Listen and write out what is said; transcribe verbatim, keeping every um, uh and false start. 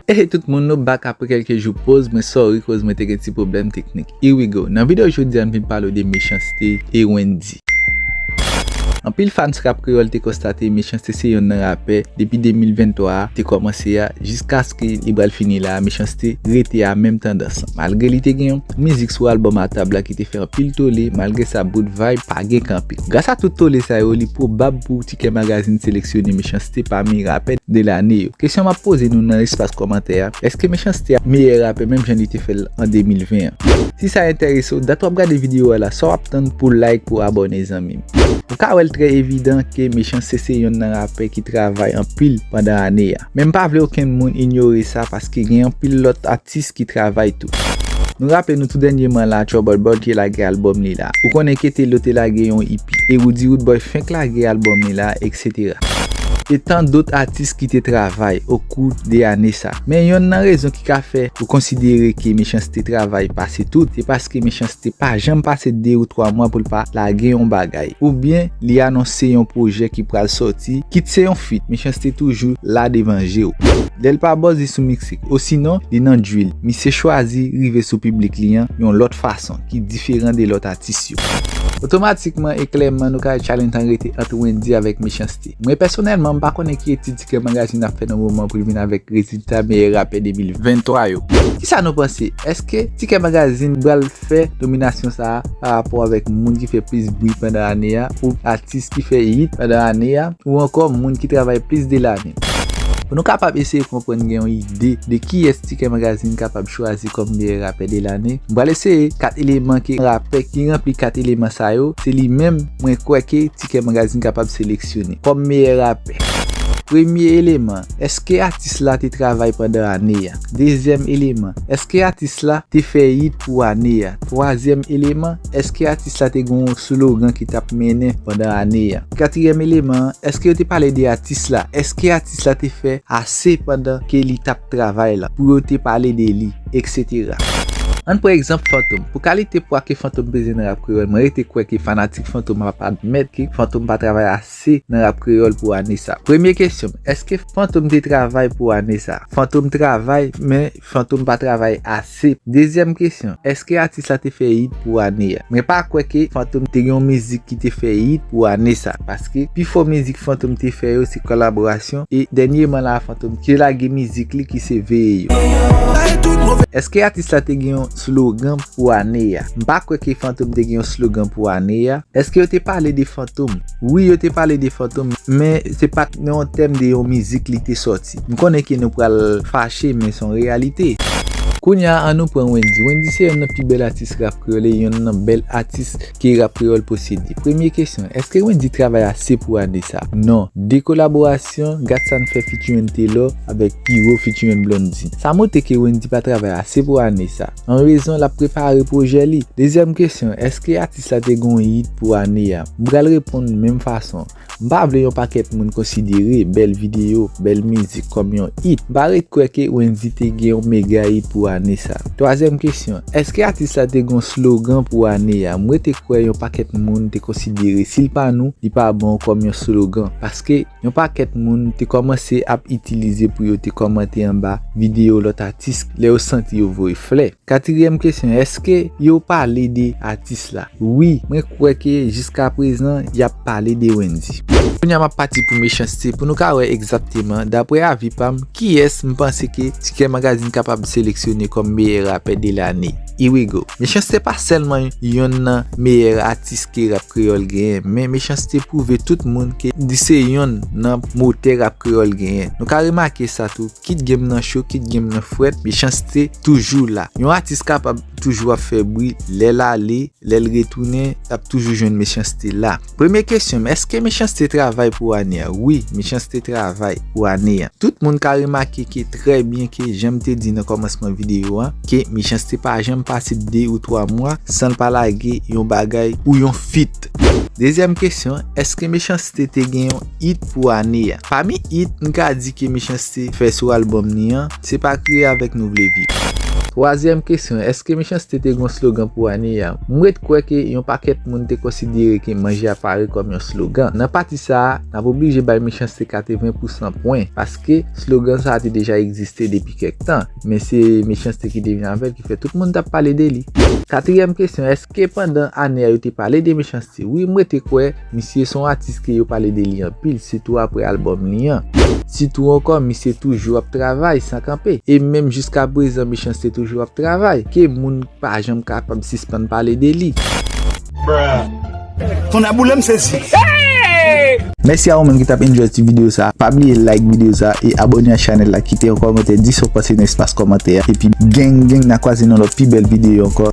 Hey tout moun, nou back apre kèlke jou poz, mwen sorry koz mwen te gen ti pwoblèm teknik. Here we go. Nan videyo jodi a, m vin pale w de Mechanste e Wendyy. Anpil fans rap kreyòl te konstate Mechanste se yonn nan rapè depi de mil venntwa a te kòmanse a, jiskaske li pral fini la, Mechanste rete a menm tandans lan. Malgre li te gen yon mizik sou albòm A Tab la ki te fè anpil tole, malgre sa bout vibe pa gen kanpe. Gras a tout tole sa yo, li pwobab pou Ticket Magazine seleksyone Mechanste pami rapè de lane yo. Kesyon m ap poze nou nan espas kòmantè a, èske Mechanste ap meyè rapè menm jan li te fè l an de mil ven an? Si sa enterese w, dat w ap gade videyo a la, sa w ap tann pou like, pou abòne, zanmi m? Ou ka wè l trè evidan ke Mechanste se yonn nan rapè ki travay anpil pandan ane a. Men m pa vle okenn moun inyore sa, paske gen anpil lòt atis ki travay tou. Nou raple nou tou dènyèman la, Trouble Boy te lage albòm li la. Ou konnen Ketelo te lage yon E P. E Roody Roodboy fenk lage albòm li la, et cetera. E tan dòt atis ki te travay okou de ane sa. Men yonn nan rezon ki ka fè ou konsidere ke Mechanste travay pase tout, se paske Mechanste pa janm pase de ou twa mwa pou l pa lage yon bagay. Oubyen li anonse yon pwojè ki pral sòti, kit se yon feat, Mechanste toujou la devan je w. Lè l pa buzz, li sou miksik. Osinon, li nan drill. Misye chwazi rive sou piblik li an yon lòt fason, ki diferan de lòt atis yo. Otomatikman e klèman, nou ka wè challenge lan rete ant Wendyy avèk Mechanste. Mwen pèsonèlman, m pa konnen ki etid Ticket Magazine ap fè nan moman pou l vin avèk rezilta meyè rapè de mil venntwa yo. Kisa nou panse? Èske Ticket Magazine pral fè nominasyon sa a pa rapò avèk moun ki fè plis bri pandan ane a, ou atis ki fè hit pandan ane a, ou ankò moun ki travay plis de lane? Pou nou kapab eseye konprann, gen yon ide de kiyès Ticket Magazine kapab chwazi kòm meyè rapè de lane, m pral eseye kat eleman ke rapè ki ranpli kat eleman sa yo, se li menm mwen kwè ke Ticket Magazine kapab seleksyone kòm meyè rapè. Premye eleman, èske atis la te travay pandan ane a? Dezyèm eleman, èske atis la te fè hit pou ane a? Twazyèm eleman, èske atis la te gen yon slogan ki t ap mennen pandan ane a? Katriyèm eleman an, èske yo te pale de atis la? Èske atis la te fè ase pandan ke li t ap travay la pou yo te pale de li, et cetera? Ann pran egzanp Fantom. Pou kalite pwa ke Fantom peze nan rap kreyòl, mwen rete kwè ke fanatik Fantom ap admèt ke Fantom pa travay ase nan rap kreyòl pou ane sa. Premye kesyon, èske Fantom te travay pou ane sa? Fantom travay, men Fantom pa travay ase. Dezyèm kesyon, èske atis la te fè hit pou ane a? Mwen pa kwè ke Fantom te gen yon mizik ki te fè hit pou ane sa, paske pifò mizik Fantom te fè yo se kolaborasyon, e dènyèman la Fantom te lage mizik li ki se Veye Yo. Èske atis la te gen yon slogan pou ane a? M pa kwè ke Fantom te gen yon slogan pou ane a. Èske yo te pale de Fantom? Wi, yo te pale de Fantom, men se pa t nan yon tèm de yon mizik li te sòti. M konnen ke nou pral fache, men se yon reyalite. Kounye a, ann nou pran Wendyy. Wendyy se yonn nan pi bèl atis rap kreyòl e yonn nan bèl atis ke rap kreyòl posede. Premye kesyon, èske Wendyy travay ase pou ane sa? Non. De kolaborasyon, Gatsan fè featuring Taylor avèk Piro featuring Blondedy. Sa montre ke Wendyy pa travay ase pou ane sa. An rezon, l ap prepare pwojè li. Dezyèm kesyon, èske atis la te gen yon hit pou ane a? M pral reponn menm fason. M pa vle yon pakèt moun konsidere bèl videyo, bèl mizik kòm yon hit. M pa ret kwè ke Wendyy te gen yon mega hit pou ane sa. Twazyèm kesyon, èske atis la te gen yon slogan pou ane a? M rete kwè yon pakèt moun te konsidere si l pa nou, li pa bon kòm yon slogan. Paske yon pakèt moun te kòmanse ap itilize pou yo te kòmante anba videyo lòt atis lè yo santi yo voye flè. Katriyèm kesyon, èske yo pale de atis la? Wi, mwen kwè ke jiskaprezan, y ap pale de Wendyy. Kounye a, m ap pati pou Mechanste, pou nou ka wè egzakteman, daprè avi pa m, kiyès m panse ke Ticket Magazine kapab seleksyone kòm meyè rapè de lane. Here we go. Mechanste pa sèlman yonn nan meyè atis ke rap kreyòl genyen, men Mechanste pwouve tout moun ke li se yonn nan motè rap kreyòl genyen. Nou ka remake sa tou, kit game nan cho, kit game nan frèt, Mechanste toujou la. Yon atis kapab toujou ap fè bri, lè l ale, lè l retounen, l ap toujou jwenn Mechanste la. Premye kesyon m, èske Mechanste travay pou ane a? Wi, Mechanste travay pou ane a. Tout moun ka remake ke trè byen ke jan m te di nan kòmansman videyo a, ke Mechanste pa janm pase de ou twa mwa san l pa lage yon bagay ou yon feat. Dezyèm kesyon, èske Mechanste te gen yon hit pou ane a? Pami hit m ka di ke Mechanste fè sou albòm li an, se pa kriye avèk nou vle viv. Twazyèm kesyon, èske Mechanste te gen yon slogan pou ane a? M ret kwè ke yon pakèt moun te konsidere ke manje a pare kòm yon slogan. Nan pati sa a, n ap oblije bay Mechanste katreven pousan pwen, paske slogan sa a te deja egziste depi kèk tan, men se Mechanste ki te vin avè l ki fè tout moun t ap pale de li. Katriyèm kesyon, èske pandan ane a yo te pale de Mechanste? Wi, m rete kwè misye se yon atis ke yo pale de li anpil, sitou apre albòm li an. Sitou ankò, misye toujou ap travay san kanpe. E menm jiska prezan, Mechanste toujou ap travay. Ke moun pa janm kapab sispann pale de li. Tonnè boule m sezi. Mèsi a ou menm ki t ap enjoy ti videyo sa. Pa bliye like videyo sa e abòne a chanèl la, kite yon kòmantè, di sa w panse nan espas kòmantè a. Epi gang gang, n a kwaze nan lòt pi bèl videyo ankò.